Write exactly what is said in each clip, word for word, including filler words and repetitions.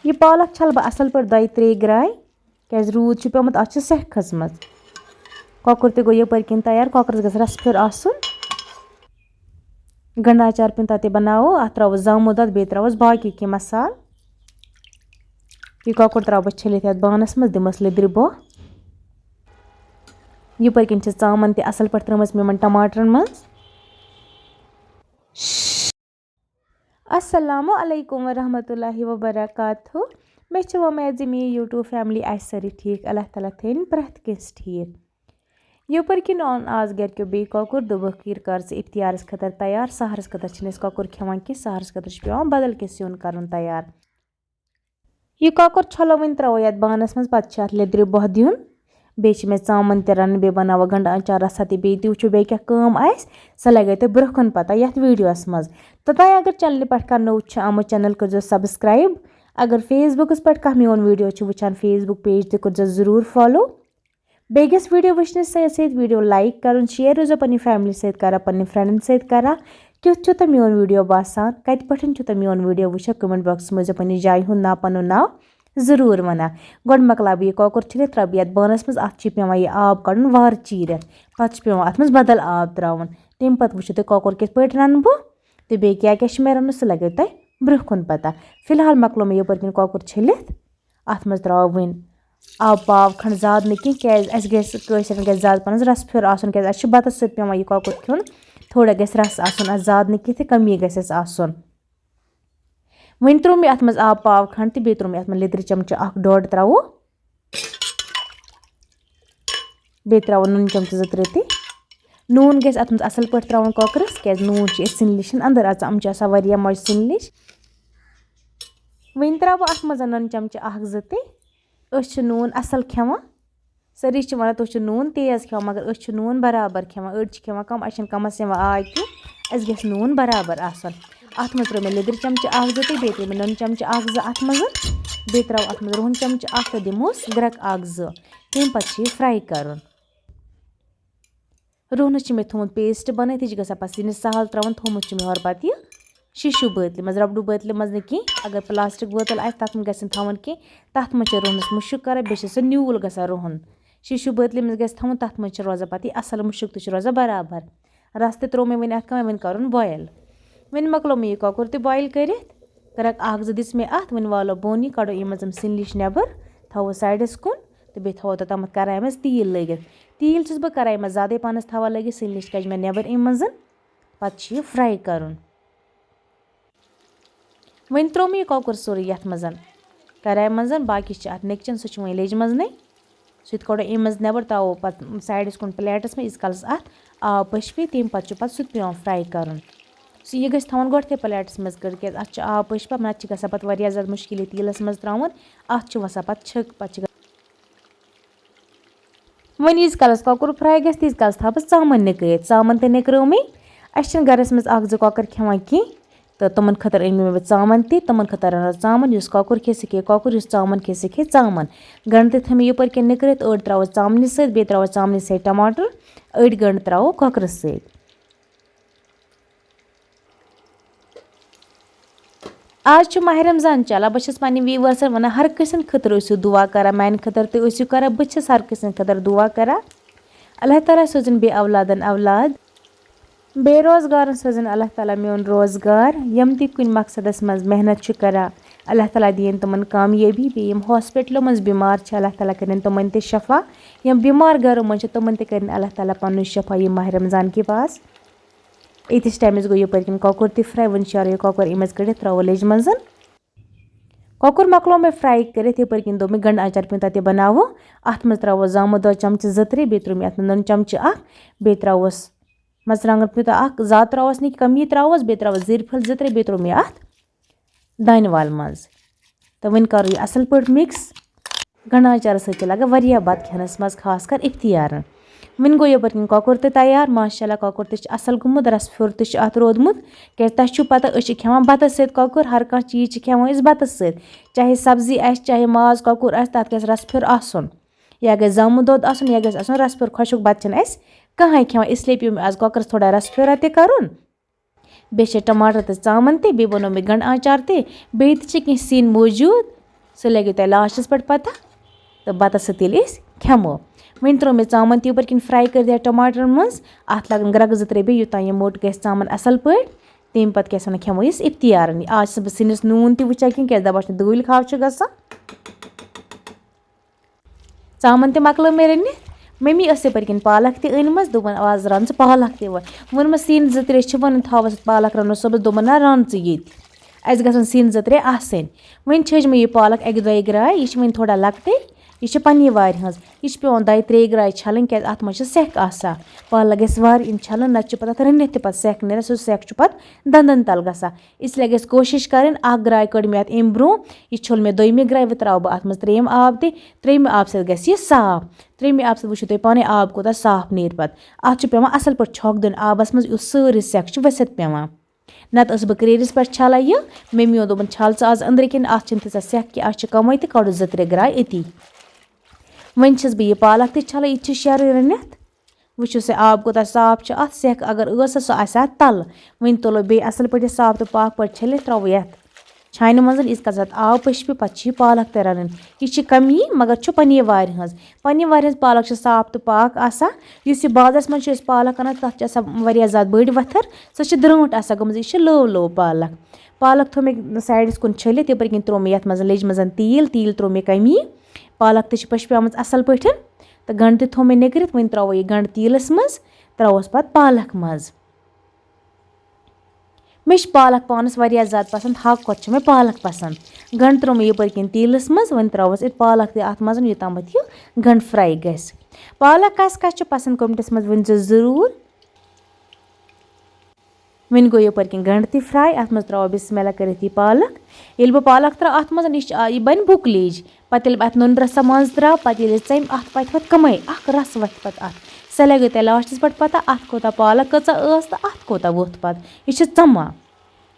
یہِ پالک چھَلہٕ بہٕ اَصٕل پٲٹھۍ دۄیہِ ترٛیٚیہِ گرٛایہِ، کیٛازِ روٗد چھُ پیوٚمُت، اَز چھِ سٮ۪کھ کھٔژمٕژ۔ کۄکُر تہِ گوٚو یَپٲرۍ کِنۍ تیار، کۄکرَس گژھِ رَس پھیُر آسُن۔ گنٛڈٕ آچار پیوٚن تَتہِ بَناوو، اَتھ ترٛاوو زامُت دۄد، بیٚیہِ ترٛاووس باقٕے کینٛہہ مصالہٕ۔ یہِ کۄکُر ترٛاوٕ بہٕ چھٔلِتھ یَتھ بانَس منٛز، دِمَس لیٚدرِ بۄہ۔ یَپٲرۍ کِنۍ چھِ ژامَن تہِ اَصٕل پٲٹھۍ ترٛٲومٕژ مےٚ یِمَن ٹماٹرَن منٛز۔ السلام علیکم ورحمۃ اللہ وبرکاتہ۔ مےٚ چھِ وۄمید زِ میٛٲنۍ YouTube family آسہِ سٲرٕے ٹھیٖک۔ اللہ تعالیٰ تھٲیِن پرٛٮ۪تھ کٲنٛسہِ ٹھیٖک۔ یَپٲرۍ کِنۍ اوٚن آز گَرِکیو بیٚیہِ کۄکُر، دوٚپُکھ، "یہِ کَر ژٕ اِفتِیارَس خٲطرٕ تیار، سحرَس خٲطرٕ چھِنہٕ أسۍ کۄکُر کھٮ۪وان کینٛہہ، سحرَس خٲطرٕ چھُ پٮ۪وان بدل کینٛہہ سیُن کَرُن تیار۔" یہِ کۄکُر چھۄلو وۄنۍ، ترٛاوو یَتھ بانَس منٛز، پَتہٕ چھِ اَتھ لیٚدرِ بۄہ دیُن۔ بیٚیہِ چھِ مےٚ ژامَن تہِ رَنٕنۍ، بیٚیہِ بَناوو گَنٛڈٕ آنٛچار رَژھا تہِ، بیٚیہِ تہِ وٕچھو بیٚیہِ کیٛاہ کٲم آسہِ، سۄ لَگیو تۄہہِ برٛونٛہہ کُن پَتہ یَتھ videoَس منٛز۔ توٚتام اگر channelہِ پٮ۪ٹھ کانٛہہ نوٚو چھُ آمُت، channel کٔرۍزیو subscribe۔ اگر Facebookَس پٮ۪ٹھ کانٛہہ میون video چھُ وٕچھان، Facebook page تہِ کٔرۍزیو ضروٗر follow۔ بیٚیہِ گژھِ video وٕچھنَس سۭتۍ سۭتۍ video like کَرُن، share روٗزیو پنٛنہِ family سۭتۍ کران، پنٛنٮ۪ن friendَن سۭتۍ کران۔ کیُتھ چھُ تۄہہِ میون video باسان؟ کَتہِ پٮ۪ٹھ چھُ تۄہہِ میون video وٕچھان؟ Comment boxَس منٛز ٲسۍزیو پنٛنہِ جایہِ ہُنٛد ناو، پَنُن ناو ضروٗر وَنان۔ گۄڈٕ مۄکلاو بہٕ یہِ کۄکُر چھٔلِتھ، ترٛاوٕ بہٕ یَتھ بانَس منٛز۔ اَتھ چھِ پٮ۪وان یہِ آب کَڑُن وارٕ چیٖرِتھ، پَتہٕ چھِ پٮ۪وان اَتھ منٛز بدل آب ترٛاوُن۔ تَمہِ پَتہٕ وٕچھِو تُہۍ کۄکُر کِتھ پٲٹھۍ رَنہٕ بہٕ تہٕ بیٚیہِ کیٛاہ کیٛاہ چھِ مےٚ رَنُن، سُہ لَگیو تۄہہِ برٛونٛہہ کُن پَتہ۔ فی الحال مۄکلو مےٚ یَپٲرۍ کِنۍ کۄکُر چھٔلِتھ۔ اَتھ منٛز ترٛاوو وۄنۍ آب پاو کھنٛڈ، زیادٕ نہٕ کینٛہہ، کیٛازِ اَسہِ گژھِ کٲشرٮ۪ن گژھِ زیادٕ پَہنَس رَس پھیُر آسُن، کیٛازِ اَسہِ چھُ بَتَس سۭتۍ پٮ۪وان یہِ کۄکُر کھیوٚن۔ تھوڑا گژھِ رَس آسُن اَتھ، زیادٕ نہٕ کینٛہہ تہٕ کَمی گژھِ اَسہِ آسُن۔ وۄنۍ ترٛوو مےٚ اَتھ منٛز آب پاو کھنٛڈ تہٕ بیٚیہِ ترٛوو مےٚ اَتھ منٛز لیٚدرِ چمچہٕ اَکھ ڈۄڈ ترٛاوو۔ بیٚیہِ ترٛاوو نُن چمچہٕ زٕ ترٛےٚ تہِ۔ نوٗن گژھِ اَتھ منٛز اَصٕل پٲٹھۍ ترٛاوُن کۄکرَس، کیٛازِ نوٗن چھِ أسۍ سِنلِش اَندَر اَژان، یِم چھِ آسان واریاہ مۄچہِ سِنلِش۔ وۄنۍ ترٛاوٕ بہٕ اَتھ منٛز نُن چمچہٕ اَکھ زٕ تہِ۔ أسۍ چھِ نوٗن اَصٕل کھٮ۪وان۔ سٲری چھِ وَنان، "تُہۍ چھِو نوٗن تیز کھٮ۪وان"، مگر أسۍ چھِ نوٗن برابر کھٮ۪وان۔ أڑۍ چھِ کھٮ۪وان کَم، اَسہِ چھِنہٕ کَمَس یِوان آے کینٛہہ، اَسہِ گژھِ نوٗن برابر آسُن۔ اَتھ منٛز ترٛٲو مےٚ لیٚدرِ چمچہٕ اَکھ زٕ تہٕ بیٚیہِ ترٛٲو مےٚ نُن چمچہٕ اَکھ زٕ اَتھ منٛز۔ بیٚیہِ ترٛاوٕ اَتھ منٛز رُہَن چمچہٕ اَکھ تہٕ دِموس گرٛٮ۪کہٕ اَکھ زٕ۔ تَمہِ پَتہٕ چھِ یہِ fry کَرُن۔ رُہنَس چھِ مےٚ تھوٚمُت paste بَنٲیِتھ، یہِ چھِ گژھان پَتہٕ سِنِس سَہَل ترٛاوُن۔ تھوٚمُت چھُ مےٚ ہورٕ پَتہٕ یہِ شیٖشوٗ بٲتلہِ منٛز، رَبڈوٗ بٲتلہِ منٛز نہٕ کینٛہہ۔ اگر plastic بٲتٕل آسہِ، تَتھ منٛز گژھِ نہٕ تھاوُن کینٛہہ، تَتھ منٛز چھِ رُہنَس مُشُک کَران، بیٚیہِ چھِ سُہ نیوٗل گژھان رُہُن۔ شیٖشوٗ بٲتلہِ منٛز گژھِ تھاوُن، تَتھ منٛز چھِ روزان پَتہٕ یہِ اَصٕل مُشُک تہِ چھُ روزان برابر۔ رَس تہِ ترٛوو مےٚ وۄنۍ اَتھ کَمٕے، وۄنۍ کَرُن boil۔ وۄنۍ مۄکلو مےٚ یہِ کۄکُر تہِ boil کٔرِتھ، گرٛٮ۪کہٕ اَکھ زٕ دِژ مےٚ اَتھ، وۄنۍ والو بۄن یہِ، کَڑو اَمہِ منٛز یِم سِنلِش نٮ۪بَر، تھاوو sideَس کُن تہٕ بیٚیہِ تھاوو توٚتامَتھ کَرایہِ منٛز تیٖل لٲگِتھ۔ تیٖل چھَس بہٕ کَرایہِ منٛز زیادَے پَہنَس تھاوان لٲگِتھ، سِنلِش کَجہِ مےٚ نٮ۪بَر اَمہِ منٛز، پَتہٕ چھِ یہِ fry کَرُن۔ وۄنۍ ترٛوو مےٚ یہِ کۄکُر سورُے یَتھ منٛز، کَرایہِ منٛز، باقٕے چھِ اَتھ نیٚکچَن، سُہ چھُ وۄنۍ لیٚجہِ منٛزنٕے۔ سُہ تہِ کَڑو اَمہِ منٛز نٮ۪بَر، تھاوو پَتہٕ sideَس کُن plateَس منٛز، ییٖتِس کالَس اَتھ آب پٔشہِ پیٚیہِ، تَمہِ پَتہٕ چھُ پَتہٕ سُہ تہِ پٮ۪وان fry کَرُن۔ سُہ، یہِ گژھِ تھاوُن گۄڈٕنٮ۪تھٕے plateَس منٛز کٔڑِتھ، کیٛازِ اَتھ چھُ آب پٔشہِ پَتہٕ، نَتہٕ چھِ گژھان پَتہٕ واریاہ زیادٕ مُشکِل یہِ تیٖلَس منٛز ترٛاوُن، اَتھ چھُ وَسان پَتہٕ چھِک، پَتہٕ چھِ وۄنۍ ییٖتِس کالَس کۄکُر fry گژھِ، تیٖتِس کالَس تھاوٕ بہٕ ژامَن نِکرٲیِتھ۔ ژامَن تہِ نِکرٲو مےٚ۔ اَسہِ چھِنہٕ گَرَس منٛز اَکھ زٕ کۄکَر کھٮ۪وان کینٛہہ، تہٕ تِمَن خٲطرٕ أنۍ مےٚ ژامَن تہِ۔ تِمَن خٲطرٕ رَنو ژامَن، یُس کۄکُر کھیٚیہِ، سُہ کھیٚیہِ کۄکُر، یُس ژامَن کھیٚیہِ، سُہ کھیٚیہِ ژامَن۔ گَنٛڈٕ تہِ تھٲے مےٚ یَپٲرۍ کِنۍ نِکرٲیِتھ، أڑۍ ترٛاوو ژامنہِ سۭتۍ، بیٚیہِ ترٛاوو ژامنہِ سۭتۍ ٹماٹر، أڑۍ گَنٛڈٕ ترٛاوو کۄکرَس سۭتۍ۔ آز چھُ ماہِ رمضان چلان، بہٕ چھَس پننٮ۪ن viewersن وَنان، ہر کٲنٛسہِ ہٕنٛدِ خٲطرٕ ٲسِو دُعا کران، میانہِ خٲطرٕ تہِ ٲسِو کران، بہٕ چھَس ہر کٲنٛسہِ ہٕنٛدِ خٲطرٕ دُعا کران۔ اللہ تعالیٰ سوزِن بے اولادن اولاد، بے روزگارن سوزِن اللہ تعالیٰ میون روزگار، یِم تہِ کُنہِ مقصدس منٛز محنت چھِ کران، اللہ تعالیٰ دِیِن تِمن کامیٲبی، بیٚیہِ یِم ہاسپٹلو منٛز بٮ۪مار چھِ، اللہ تعالیٰ کٔرِن تِمن تہِ شفا، یِم بٮ۪مار گرو منٛز چھِ، تِمن تہِ کٔرِن اللہ تعالیٰ پنُن شفا یہِ ماہِ رمضان کہِ پاس۔ ییٖتِس ٹایمَس گوٚو یَپٲرۍ کِنۍ کۄکُر تہِ fry، وۄنۍ شیرو یہِ کۄکُر اَمہِ منٛز کٔڑِتھ، ترٛاوو لیٚجہِ منٛز۔ کۄکُر مۄکلو مےٚ fry کٔرِتھ، یَپٲرۍ کِنۍ دوٚپ مےٚ گَنٛڈٕ آنٛچار پیوٗنٛتاہ تہِ بَناوو۔ اَتھ منٛز ترٛاوو زامُت دۄد چمچہٕ زٕ ترٛےٚ، بیٚیہِ ترٛوو مےٚ اَتھ منٛز نُن چمچہٕ اَکھ، بیٚیہِ ترٛاووس مَرژٕوانٛگَن پیوٗنٛتاہ اَکھ، زیادٕ ترٛاووس نہٕ یہِ، کَم یہِ ترٛاووس، بیٚیہِ ترٛاووس زِرۍ پھٔلۍ زٕ ترٛےٚ، بیٚیہِ ترٛوو مےٚ اَتھ دانہِ وَل منٛز۔ تہٕ وۄنۍ کَرو یہِ اَصٕل پٲٹھۍ mix۔ گَنٛڈٕ آنٛچارَس سۭتۍ چھِ لَگان واریاہ بَتہٕ کھٮ۪نَس مَزٕ، خاص کر اِفتِیارَن۔ وۄنۍ گوٚو یَپٲرۍ کِنۍ کۄکُر تہِ تیار، ماشاء اللہ، کۄکُر تہِ چھُ اَصٕل گوٚمُت، رَس پھیُر تہِ چھُ اَتھ روٗدمُت۔ کیٛازِ تۄہہِ چھُو پَتہ، أسۍ چھِ کھٮ۪وان بَتَس سۭتۍ کۄکُر، ہر کانٛہہ چیٖز چھِ کھٮ۪وان أسۍ بَتَس سۭتۍ، چاہے سبزی آسہِ، چاہے ماز کۄکُر آسہِ، تَتھ گژھِ رَس پھیُر آسُن، یا گژھِ زامُت دۄد آسُن، یا گژھِ آسُن رَس پھیُر۔ خۄشُک بَتہٕ چھِنہٕ اَسہِ کٕہٕنۍ کھٮ۪وان، اس لیے پیوٚو مےٚ آز کۄکرَس تھوڑا رَس پھیورا تہِ کَرُن۔ بیٚیہِ چھِ ٹماٹر تہٕ ژامَن تہِ، بیٚیہِ بَنوو مےٚ گَنٛڈٕ آنٛچار تہِ، بیٚیہِ تہِ چھِ کینٛہہ سِنۍ موٗجوٗد۔ سُہ لَگیو تۄہہِ لاسٹَس پٮ۪ٹھ پَتہ۔ تہٕ بَتَس سۭتۍ ییٚلہِ أسۍ کھٮ۪مو۔ وۄنۍ ترٛوو مےٚ ژامَن تہِ یَپٲرۍ کِنۍ fry کٔرِتھ یَتھ ٹماٹرَن منٛز۔ اَتھ لَگَن گرٛٮ۪کہٕ زٕ ترٛےٚ بیٚیہِ، یوٚتام یہِ موٚٹ گژھِ ژامَن اَصٕل پٲٹھۍ۔ تَمہِ پَتہٕ کیٛاہ چھِ وَنان، کھٮ۪مو أسۍ اِفتِیارَن۔ آز چھَس بہٕ سِنِس نوٗن تہِ وٕچھان کِنہٕ، کیٛازِ دَپان چھِ دٲلۍ خاو چھُ گژھان۔ ژامَن تہِ مۄکلٲو مےٚ رٔنِتھ۔ مٔمی ٲس یَپٲرۍ کِنۍ پالک تہِ أنمٕژ، دوٚپُن، "آز رَن ژٕ پالک تہِ وۄنۍ۔" ووٚنمَس، "سِنۍ زٕ ترٛےٚ چھِ وۄنۍ، تھاوَس پالک رَنو صُبحَس۔" دوٚپُن، "نہ، رَن ژٕ ییٚتہِ۔ اَسہِ گژھن سِنۍ زٕ ترٛےٚ آسٕنۍ۔" وۄنۍ چھٔج مےٚ یہِ پالک اَکہِ دۄیہِ گرٛایہِ، یہِ چھِ وۄنۍ تھوڑا لۄکٹٕے، یہِ چھِ پنٛنہِ وارِ ہٕنٛز۔ یہِ چھِ پٮ۪وان دۄیہِ ترٛیٚیہِ گرٛایہِ چھَلٕنۍ، کیٛازِ اَتھ منٛز چھِ سٮ۪کھ آسان۔ پالک گژھِ وارٕ یِنۍ چھَلٕنۍ، نَتہٕ چھِ پَتہٕ اَتھ رٔنِتھ تہِ پَتہٕ سٮ۪کھ نیران، سُہ سٮ۪کھ چھُ پَتہٕ دَنٛدَن تَل گژھان۔ اس لیے گژھِ کوٗشِش کَرٕنۍ، اَکھ گرٛاے کٔڑ مےٚ اَتھ اَمہِ برٛونٛہہ، یہِ چھوٚل مےٚ دوٚیمہِ گرٛایہِ، وۄنۍ ترٛاوٕ بہٕ اَتھ منٛز ترٛیٚیِم آب تہِ، ترٛیٚیِمہِ آبہٕ سۭتۍ گژھِ یہِ صاف۔ ترٛیٚیِمہِ آبہٕ سۭتۍ وٕچھِو تُہۍ پانَے آب کوٗتاہ صاف نیرِ پَتہٕ۔ اَتھ چھُ پٮ۪وان اَصٕل پٲٹھۍ چھۄکھ دیُن آبَس منٛز، یُتھ سٲرٕے سٮ۪کھ چھِ ؤسِتھ پٮ۪وان۔ نَتہٕ ٲسٕس بہٕ کرٛیٖرِس پٮ۪ٹھ چھَلان یہِ، مٔمی یو دوٚپُن، "چھَل ژٕ آز أنٛدرٕ کِنۍ، اَتھ چھِنہٕ تیٖژاہ سٮ۪کھ کینٛہہ، اَتھ چھِ کَمٕے تہٕ کَڑو زٕ ترٛےٚ گرٛایہِ أتی۔" وۄنۍ چھَس بہٕ یہِ پالک تہِ چھَلان، یہِ تہِ چھِ شیرٕنۍ رٔنِتھ۔ وٕچھِو سا آب کوٗتاہ صاف چھُ، اَتھ سٮ۪کھ اگر ٲس سۄ آسہِ ہا تَلہٕ۔ وۄنۍ تُلو بیٚیہِ اَصٕل پٲٹھۍ یہِ صاف تہٕ پاک پٲٹھۍ چھٔلِتھ، ترٛاوو یَتھ چھانہِ منٛز، ییٖتِس کالَس اَتھ آب پٔشہِ پیٚیہِ، پَتہٕ چھِ یہِ پالک تہِ رَنٕنۍ۔ یہِ چھِ کَمی، مگر چھُ پنٛنی وارِ ہٕنٛز۔ پنٛنہِ وارِ ہٕنٛز پالک چھِ صاف تہٕ پاک آسان۔ یُس یہِ بازرَس منٛز چھِ أسۍ پالک اَنان، تَتھ چھِ آسان واریاہ زیادٕ بٔڑۍ ؤتھٕر، سۄ چھِ درٛٲنٛٹھ آسان گٔمٕژ، یہِ چھِ لٲو لٲو پالک۔ پالک تھوٚو مےٚ سایڈَس کُن چھٔلِتھ، یَپٲرۍ کِنۍ ترٛوو مےٚ یَتھ منٛز لیٚجہِ منٛز تیٖل، تیٖل ترٛوو مےٚ کَمی۔ پالک تہِ چھِ پٔشپیمٕژ اَصٕل پٲٹھۍ تہٕ گَنٛڈٕ تہِ تھوٚو مےٚ نِکرِتھ، وۄنۍ ترٛاوو یہِ گَنٛڈٕ تیٖلَس منٛز، ترٛاوہوس پَتہٕ پالک منٛز۔ مےٚ چھِ پالک پانَس واریاہ زیادٕ پَسنٛد، ہاکہٕ کھۄتہٕ چھِ مےٚ پالک پَسنٛد۔ گَنٛڈٕ ترٛوو مےٚ یَپٲرۍ کِنۍ تیٖلَس منٛز، وۄنۍ ترٛاوہوس أتھۍ پالک تہِ اَتھ منٛز، یوٚتام اَتھ یہِ گَنٛڈٕ fry گژھِ۔ پالک کَس کَس چھِ پَسنٛد، comments منٛز ؤنۍ زیو ضروٗر۔ وۄنۍ گوٚو یَپٲرۍ کِنۍ گَنٛڈٕ تہِ fry، اَتھ منٛز ترٛاوو بسم اللہ کٔرِتھ یہِ پالک۔ ییٚلہِ بہٕ پالک ترٛاوٕ اَتھ منٛز، یہِ چھِ آ-، یہِ بَنہِ بُک لیٚج۔ پَتہٕ ییٚلہِ بہٕ اَتھ نُنہٕ رَسا منٛز ترٛاوٕ، پَتہٕ ییٚلہِ یہِ ژَمہِ، اَتھ پَتہِ وۄتھِ کَمٕے اَکھ رَس وۄتھِ پَتہٕ اَتھ۔ سۄ لَگیو تۄہہِ لاسٹَس پٮ۪ٹھ پَتہ، اَتھ کوٗتاہ پالک کۭژاہ ٲس تہٕ اَتھ کوٗتاہ ووٚتھ پَتہٕ۔ یہِ چھِ ژَمان۔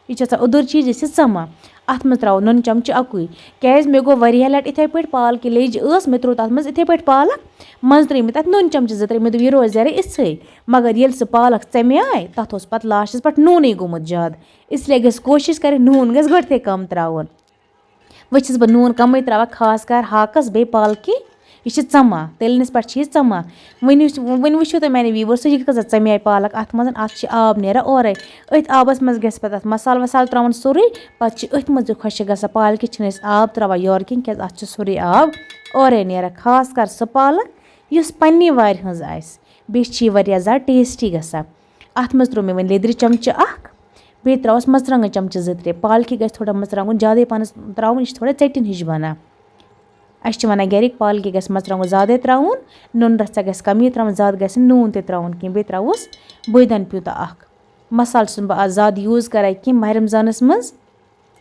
یہِ چھِ آسان اوٚدُر چیٖز، یہِ چھِ ژَمان۔ اَتھ منٛز ترٛاوو نُنہٕ چَمچہٕ اَکُے۔ کیٛازِ مےٚ گوٚو واریاہ لَٹہِ یِتھَے پٲٹھۍ، پالکہِ لیٚجہِ ٲس، مےٚ ترٛوو تَتھ منٛز یِتھَے پٲٹھۍ پالک، منٛزٕ ترٛٲوۍ مٕتۍ تَتھ نُنہٕ چَمچہٕ زٕ ترٛےٚ، مےٚ دوٚپ، یہِ روزِ ذرا یِژھٕے۔ مگر ییٚلہِ سُہ پالک ژَمیٛاے، تَتھ اوس پَتہٕ لاسٹَس پٮ۪ٹھ نوٗنٕے گوٚمُت زیادٕ۔ اس لیے گژھِ کوٗشِش کَرٕنۍ، نوٗن گژھِ گۄڈٕتھٕے کَم ترٛاوُن۔ وۄنۍ چھَس بہٕ نوٗن کَمٕے ترٛاوان، خاص کر ہاکَس بیٚیہِ پالکہِ۔ یہِ چھِ ژَمان، تٔلنِس پٮ۪ٹھ چھِ یہِ ژَمان۔ وۄنۍ یُس، وۄنۍ وٕچھِو تُہۍ میٛانہِ viewers، یہِ کۭژاہ ژَمیٛاے پالک اَتھ منٛز، اَتھ چھِ آب نیران اورَے۔ أتھۍ آبَس منٛز گژھِ پَتہٕ اَتھ مصالہٕ وصالہٕ ترٛاوُن سورُے، پَتہٕ چھِ أتھۍ منٛز یہِ خۄشٕک گژھان۔ پالکہِ چھِنہٕ أسۍ آب ترٛاوان یورٕ کِنۍ، کیٛازِ اَتھ چھِ سورُے آب اورَے نیران، خاص کر سُہ پالک یُس پنٛنی وارِ ہٕنٛز آسہِ۔ بیٚیہِ چھِ یہِ واریاہ زیادٕ tasty گژھان۔ اَتھ منٛز ترٛوو مےٚ وۄنۍ لیٚدرِ چمچہٕ اَکھ، بیٚیہِ ترٛاوَس مَرژٕوانٛگَن چمچہٕ زٕ ترٛےٚ۔ پالکہِ گژھِ تھوڑا مَرژٕوانٛگُن زیادَے پَہنَس ترٛاوُن، یہِ چھِ تھوڑا ژیٚٹِنۍ ہِش بَنان۔ اَسہِ چھِ وَنان گَرِکۍ، پالکہِ گژھِ مَرژٕوانٛگُن زیادَے ترٛاوُن، نُنہٕ رَژھا گژھِ کَمٕے ترٛاوُن، زیادٕ گژھِ نہٕ نوٗن تہِ ترٛاوُن کینٛہہ۔ بیٚیہِ ترٛاوُس بٲدیان پیوٗنٛتاہ اَکھ۔ مصالہٕ چھُس نہٕ بہٕ آز زیادٕ use کَران کینٛہہ ماہِ رمضانَس منٛز،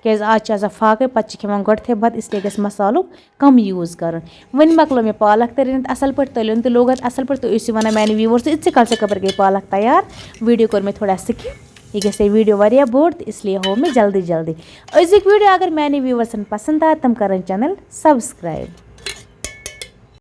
کیٛازِ آز چھِ آسان فاقے، پَتہٕ چھِ کھٮ۪وان گۄڈٕتھٕے بَتہٕ، اس لیے گژھِ مصالُک کَم use کَرُن۔ وۄنۍ مۄکلٲو مےٚ پالک تہِ رٔنِتھ اَصٕل پٲٹھۍ، تٔلیُن تہِ لوگ اَتھ اَصٕل پٲٹھۍ۔ تُہۍ ٲسِو وَنان میٛانہِ viewers، "ژٕ کَل ژےٚ کَپٲرۍ گٔے پالک تیار؟" video کوٚر مےٚ تھوڑا skip، یہِ گژھِ ہے video واریاہ بوٚڑ، تہٕ اس لیے ہوو مےٚ جلدی جلدی۔ أزیُک video اگر میٛانہِ viewersن پَسنٛد آو، تِم کَرَن channel subscribe۔